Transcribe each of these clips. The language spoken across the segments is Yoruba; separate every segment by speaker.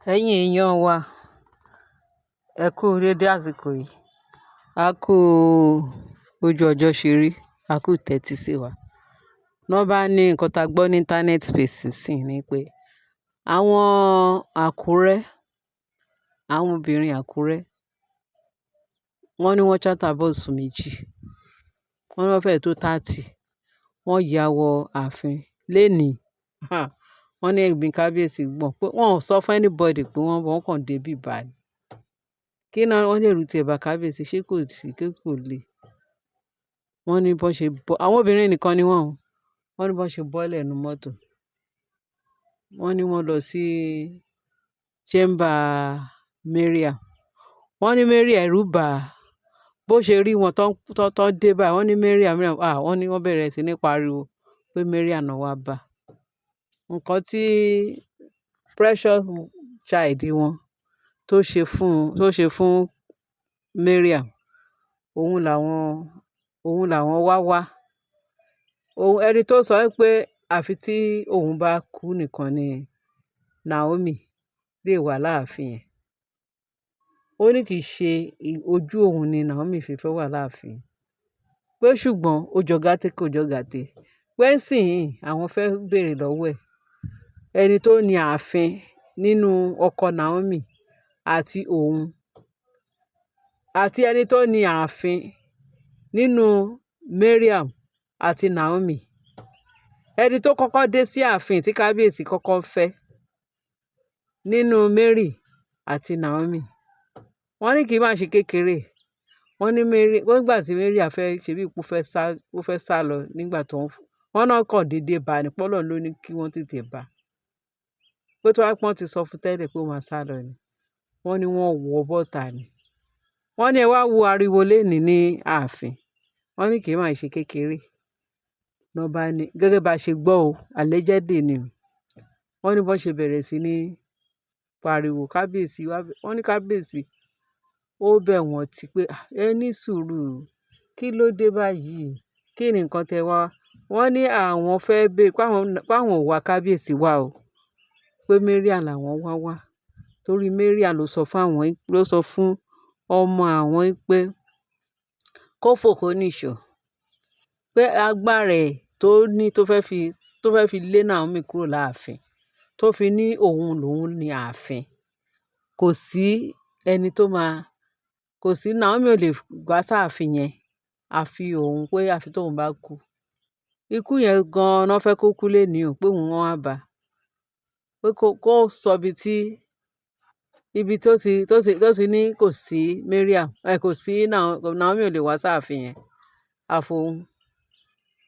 Speaker 1: Ẹ̀yin èèyàn wa, ẹ kú dédé àsìkò yìí. A kú ojú ọjọ́ ṣe rí, a kú tẹ́tí sí wa. Wọ́n bá ní nǹkan tá gbọ́ ní internet space nísìnyí ni pé àwọn Àkúrẹ́, àwọn obìnrin Àkúrẹ́, wọ́n ní wọ́n charter bus méjì. Wọ́n ní wọ́n fẹ́ẹ̀ tó 30. Wọ́n ya wọ ààfin lénìí. Wọ́n ní ẹ̀gbin kábíyèsí gbọ̀n pé wọ́n ò sọ fún anybody pé wọ́n bọ̀, wọ́n kàn dé bíbà ni. Kí náà wọ́n lè rú ti ẹ̀bà kábíyèsí, ṣé kò sí, kí kò le. Wọ́n ní bó ṣe bọ́, àwọn obìnrin nìkan ni wọ́n o. Wọ́n ní bó ṣe bọ́lẹ̀ nínú mọ́tò. Wọ́n ní wọ́n lọ sí chamber Mariam. Wọ́n ní Mariam ẹ̀rù bà á. Bó ṣe rí wọn tán, tán, tán dé báyìí. Wọ́n ní Mariam, Mariam, ah, wọ́n ní wọ́n bẹ̀rẹ̀ sí ní pariwo pé Mariam náà wá bá. Nǹkan tí precious child wọn tó ṣe fún Mariam, òun làwọn wá wá. Òun ẹni tó sọ pé àfi tí òun bá kú nìkan ni Naomi lè wà láàfin yẹn. Ó ní kì í ṣe ojú òun ni Naomi fi fẹ́ wà láàfin. Pé ṣùgbọ́n ó jọ gàtè kò jọ gàtè. Pé nísìnyí àwọn fẹ́ bèèrè lọ́wọ́ ẹ̀. Ẹni tó ní ààfin nínú ọkọ Naomi àti òun, àti ẹni tó ní ààfin nínú Mariam àti Naomi. Ẹni tó kọ́kọ́ dé sí ààfin tí kábíyèsí kọ́kọ́ fẹ́ nínú Mary àti Naomi. Wọ́n ní kì í má ṣe kékeré. Wọ́n ní Mary, nígbà tí Mariam fẹ́ ṣe bí pé ó fẹ́ sá lọ nígbà tó ń, wọ́n náà kàn dédé bá ní pé Ọlọ́run ló ní kí wọ́n tètè bá. Pé tó bá pọ́n ti sọ fún tẹ́lẹ̀ pé ó máa sá lọ ni. Wọ́n ní wọ́n wọ bọ́tà ni. Wọ́n ní ẹ wá wo ariwo lénìí ní ààfin. Wọ́n ní kì í má ṣe kékeré. Lọ́ bá ní gẹ́gẹ́ bá ṣe gbọ́ o, allegedly ni o. Wọ́n ní bó ṣe bẹ̀rẹ̀ sí ní pariwo kábíyèsí wá. Wọ́n ní kábíyèsí ó bẹ̀ wọ́n tí pé ẹ ní sùúrù. Kí ló dé báyìí? Kí ni nǹkan tẹ wá? Wọ́n ní àwọn fẹ́ bèrè pé àwọn ò wá kábíyèsí wá o. Pé Mariam làwọn wá wá. Torí Mariam ló sọ fún àwọn, ló sọ fún ọmọ àwọn pé kó fò kó nìṣó. Pé agbára ẹ̀ tó ní tó fẹ́ fi lé Naomi kúrò láàfin, tó fi ní òun lòun ní ààfin. Kò sí ẹni tó máa, kò sí, Naomi ò lè wá sáàfin yẹn. Àfi òun, pé àfi tóun bá kú. Ikú yẹn gan-an ná fẹ́ kó kú lénìí o, pé òun wọ́n á bá. Pé kó sọ ibi tó ti ní kò sí Mariam, ẹ kò sí Naomi ò lè wá sáàfin yẹn. Àfo òun.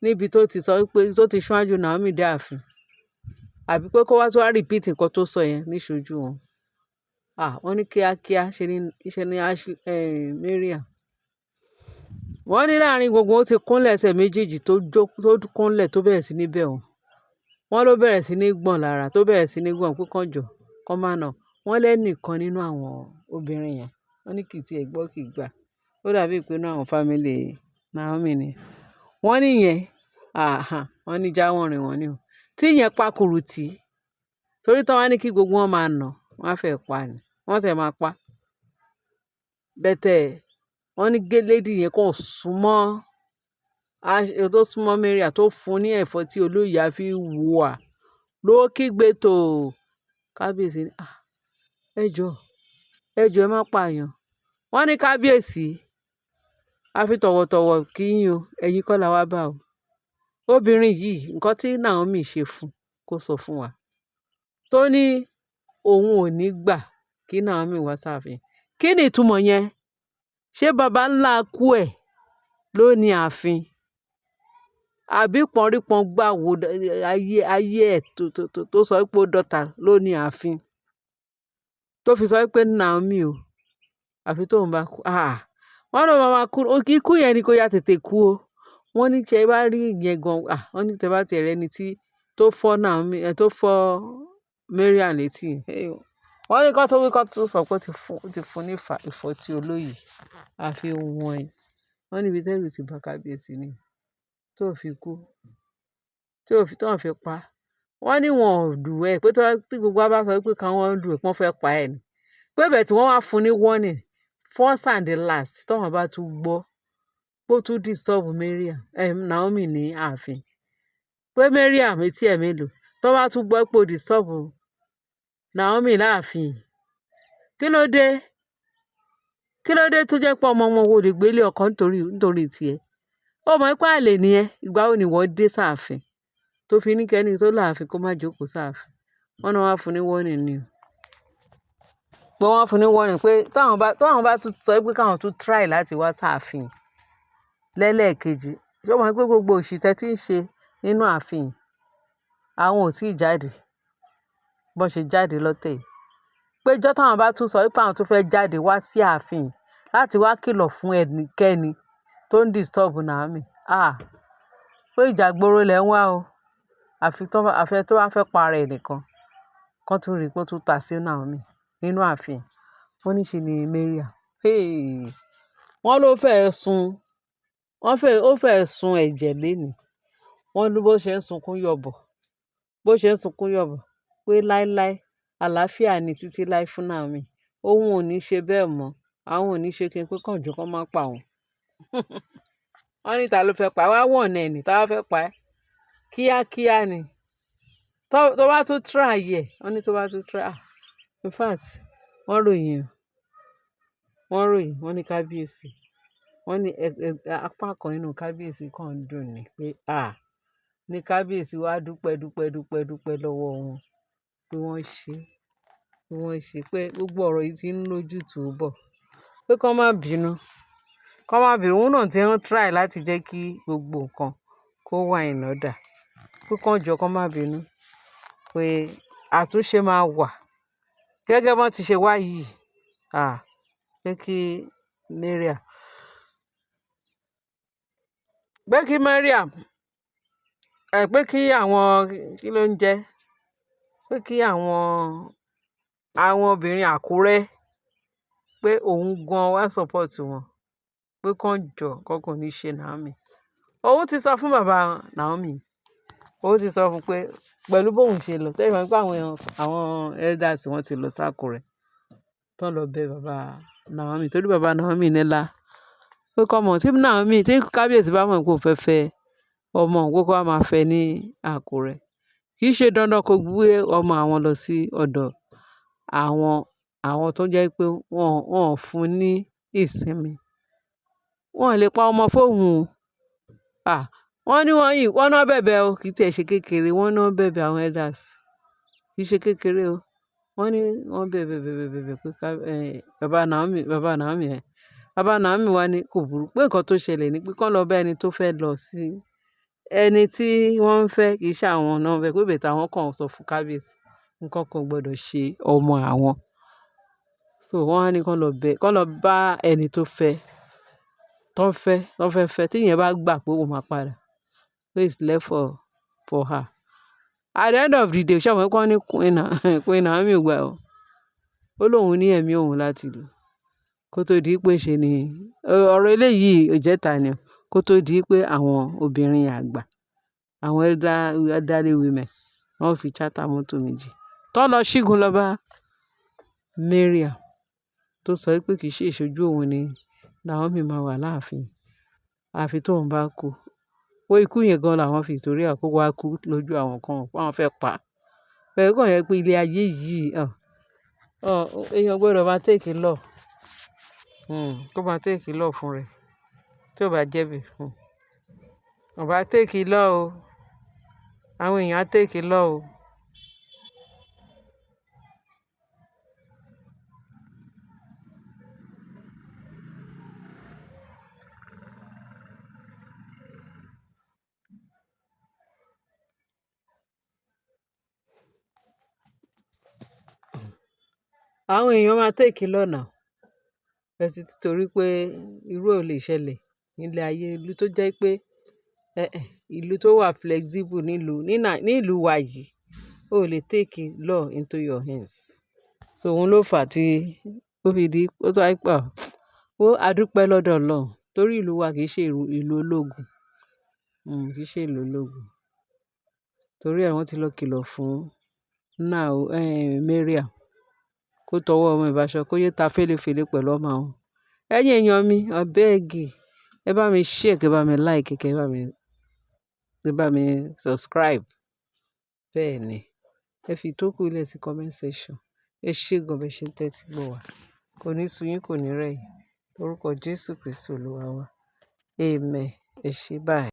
Speaker 1: Níbi tó ti sọ pé tó ti ṣáájú Naomi dé ààfin. Àbí pé kó wá tún wá repeat nǹkan tó sọ yẹn níṣojú wọn. Ah, wọ́n ní kíákíá ṣe ni Ashley, Mariam. Wọ́n ní láàárín gbogbo ó ti kúnlẹ̀ ẹsẹ̀ méjèèjì tó jó tó kúnlẹ̀ tó bẹ̀rẹ̀ sí ní bẹ̀ wọ́n. Wọ́n ló bẹ̀rẹ̀ sí ní gbọ̀n lára, tó bẹ̀rẹ̀ sí ní gbọ̀n pé kàn jọ, kó má nà. Wọ́n lẹ́nìkan nínú àwọn obìnrin yẹn. Wọ́n ní kì í tí ẹ gbọ́ kì í gbà. Ó dàbí pé inú àwọn family Naomi ni. Wọ́n ní ìyẹn, àhà, wọ́n ní jáwọ́ rìn wọ́n ní o. Tí ìyẹn pakùrùtì, torí tí wọ́n bá ní kí gbogbo wọn máa nà, wọ́n á fẹ́ pa ni. Wọ́n sì máa pa. Bẹ́tẹ̀ wọ́n ní lady yẹn kàn súnmọ́, tó súnmọ́ Mariam tó fún ní ẹ̀fọ́ tí olóyè á fi wùwà ló kígbe tó. Kábíyèsí ní, "Ah, ẹ jọ̀ọ́, ẹ jọ̀ọ́, ẹ má pa èèyàn." Wọ́n ní kábíyèsí, a fi tọ̀wọ̀tọ̀wọ̀ kí yín o, ẹ̀yin kọ́ la wá bá o. Obìnrin yìí, nǹkan tí Naomi ṣe fún, kó sọ fún wa. Tó ní òun ò ní gbà kí Naomi wá sáàfin. Kí ni ìtumọ̀ yẹn? Ṣé baba ńlá kú ẹ̀ ló ní ààfin? Àbí pọ́nrípọ́n gbà wo ayé, ayé ẹ̀ tó sọ pé ó dọ́ta ló ní ààfin? Tó fi sọ pé Naomi o, àfi tóun bá kú. Ah, wọ́n ló máa kú. Ikú yẹn ni kó yá tètè kú o. Wọ́n ní tí ẹ bá rí ìyẹn gan, ah, wọ́n ní tí ẹ bá ti rí ẹni tí tó fọ́ Naomi, tó fọ́ Mariam létí. Wọ́n ní kó tó wí kó tó sọ pé ó ti fún ní ìfọ́tí olóyè. Àfi wọ́n ẹ̀. Wọ́n ní ibi tẹ́rù ti bá kábíyèsí ni. Tó fi kú. Tí ó fi, tó fi pa. Wọ́n ní wọn ò lù ẹ́, pé tí gbogbo wa bá sọ pé káwọn lù ẹ́, pé wọ́n fẹ́ pa ẹ́ ni. Pé bẹ́ẹ̀ tí wọ́n wá fún ní warning, first and the last, tọ́wọ́n bá tún gbọ́ pé ó tún disturb Mariam, Naomi ní ààfin. Pé Mariam, etí ẹ̀ mélòó, tó bá tún gbọ́ pé ó disturb Naomi láàfin. Kí ló dé? Kí ló dé tó jẹ́ pé ọmọ wọn ò lè gbé ilé ọkọ nítorí tiẹ̀? Ó mọ̀ pé àlè ni ẹ́. Ìgbà wo ni ìwọ dé sáàfin tó fi ní kẹ́ni tó láàfin kó má jókòó sáàfin? Wọ́n náà wá fún ní warning ni o. Pé wọ́n fún ní warning pé táwọn bá tún sọ pé káwọn tún try láti wá sáàfin lẹ́lẹ́ẹ̀kejì. Ṣé o mọ̀ pé gbogbo òṣì tẹ́ tí ń ṣe nínú ààfin, àwọn ò tí ì jáde. Bọ́n ṣe jáde lọ́tẹ̀ yìí. Pé ọjọ́ táwọn bá tún sọ wípé àwọn tún fẹ́ jáde wá sí ààfin láti wá kìlọ̀ fún ẹnikẹ́ni tó ń disturb Naomi. Ah! Pé ìjà gboro lẹ̀ ń wá o. Àfi tó bá fẹ́ pa ara ẹ̀ nìkan. Kán tún rí pé ó tún ta sí Naomi nínú ààfin. Wọ́n ní ṣe ni Mariam. Hey! Wọ́n ló fẹ́ sun, wọ́n fẹ́, ó fẹ́ sun ẹ̀jẹ̀ léni. Wọ́n ní bó ṣe ń sunkún yọ̀bọ̀, bó ṣe ń sunkún yọ̀bọ̀ pé láíláí àlàáfíà ni títí láí fún Naomi. Òun ò ní ṣe bẹ́ẹ̀ mọ́. Àwọn ò ní ṣe kí n pé kàn jọ kó má pa òun. Wọ́n ní ta ló fẹ́ pa wá, wọ̀n ẹ̀ ní ta ló fẹ́ pa ẹ́. Kíákíá ni. Tó bá tún try ẹ̀, wọ́n ní tó bá tún try. Ah! In fact, wọ́n ròyìn o. Wọ́n ròyìn, wọ́n ní kábíyèsí. Wọ́n ní apá kan nínú kábíyèsí kan ń dùn ní pé, ah! Ní kábíyèsí wá dúpẹ́, dúpẹ́, dúpẹ́, dúpẹ́ lọ́wọ́ wọn pé wọ́n ṣe, pé wọ́n ṣe, pé gbogbo ọ̀rọ̀ yìí tí ń lójútùú bọ̀. Pé kó má bínú, kó má bínú. Òun náà tí ń try láti jẹ́ kí gbogbo nǹkan kó wà in order. Pé kó jọ kó má bínú. Pé àtúnṣe máa wà. Gẹ́gẹ́ bí wọ́n ti ṣe wá yìí. Ah! Pé kí Mariam, pé kí Mariam, pé kí àwọn, kí ló ń jẹ́? Pé kí àwọn obìnrin Àkúrẹ́, pé òun gan wá support wọn. Pé kó jọ, nǹkan kan ò ní ṣe Naomi. Òun ti sọ fún bàbá Naomi. Òun ti sọ fún pé pẹ̀lú bóun ṣe lọ. Ṣé ẹ mọ̀ pé àwọn elders wọ́n ti lọ sí Àkúrẹ́. Tán lọ bẹ bàbá Naomi torí bàbá Naomi nílá. Pé kó mọ̀ tí Naomi, tí kábíyèsí bá mọ̀ pé òun fẹ́ fẹ́ ọmọ òun, pé kó wá máa fẹ́ ní Àkúrẹ́. Kì í ṣe dandan kó gbé ọmọ àwọn lọ sí ọ̀dọ̀ àwọn tó jẹ́ pé wọ́n ò fún ní ìsinmi. Wọ́n ò lè pa ọmọ fóun o. Ah! Wọ́n ní wọ́n yìí, wọ́n ná bẹ̀bẹ̀ o, kì í tí ẹ ṣe kékeré. Wọ́n ná bẹ̀bẹ̀ àwọn elders. Kì í ṣe kékeré o. Wọ́n ní wọ́n bẹ̀bẹ̀, bẹ̀bẹ̀, bẹ̀bẹ̀ pé ká, bàbá Naomi ẹ. Bàbá Naomi wá ní kò burú. Pé nǹkan tó ṣẹlẹ̀ ni pé kó lọ bá ẹni tó fẹ́ lọ sí, ẹni tí wọ́n ń fẹ́, kì í ṣe àwọn náà fẹ́, pé better àwọn kan sọ fún kábíyèsí. Nǹkan kan ò gbọdọ̀ ṣe ọmọ àwọn. So wọ́n á ní kó lọ bẹ, kó lọ bá ẹni tó fẹ́, tó ń fẹ́, tó fẹ́ fẹ́. Tí ìyẹn bá gbà pé òun máa padà, pé it's left for her. At the end of the day, ṣé o mọ̀ pé wọ́n ní Queen Naomi ò gbà o. Ó lóun ní ẹ̀mí òun láti lò. Kó tó di pé ṣe ni ọ̀rọ̀ eléyìí ìjẹta ni o. Kó tó di pé àwọn obìnrin àgbà, àwọn elderly women, wọ́n fi charter mọ́tò méjì. Tó lọ ṣígun lọ bá Mariam tó sọ wípé kì í ṣe ìṣojú òun ni Naomi máa wà láàfin. Àfi tóun bá kú. Pé ikú yẹn gan làwọn fi torí ẹ kó wá kú lójú àwọn kan pé àwọn fẹ́ pa. Pẹ̀lú kàn jẹ́ pé ilé ayé yìí, èèyàn gbọdọ̀ máa take law. Kó máa take law fún rẹ̀. Tí ó bá jẹ́bi, Ò bá take law o. Àwọn èèyàn á take law o. Àwọn èèyàn máa take law now. Ẹ sì torí pé irú ò lè ṣẹlẹ̀ nílé ayé ìlú tó jẹ́ pé, ìlú tó wà flexible ní ìlú wa yìí, o ò lè take law into your hands. So òun ló fà tí ó fi di, ó tó wá pé, ó a dúpẹ́ lọ́dọ̀ Ọlọ́run torí ìlú wa kì í ṣe ìlú ológun. Kì í ṣe ìlú ológun. Torí ẹ wọ́n ti lọ kìlọ̀ fún now Mariam kó tọwọ́ ọmọ ìbáṣọ, kó yé ta fẹ́lẹ́fẹ́lẹ́ pẹ̀lú ọmọ àwọn. Ẹ̀yin èèyàn mi, abeg, ẹ bá mi share, kẹ bá mi like, kẹ bá mi subscribe. Bẹ́ẹ̀ ni, ẹ fi ìtókù lẹ̀ sí comment section. Ẹ ṣé gan bẹ ṣe ń tẹ́tí gbọ́ wa. Kò ní sú yín, kò ní rẹ̀ yín. Lórúkọ Jésù Kristi Olúwa wa. Amen. Ẹ ṣé, bye.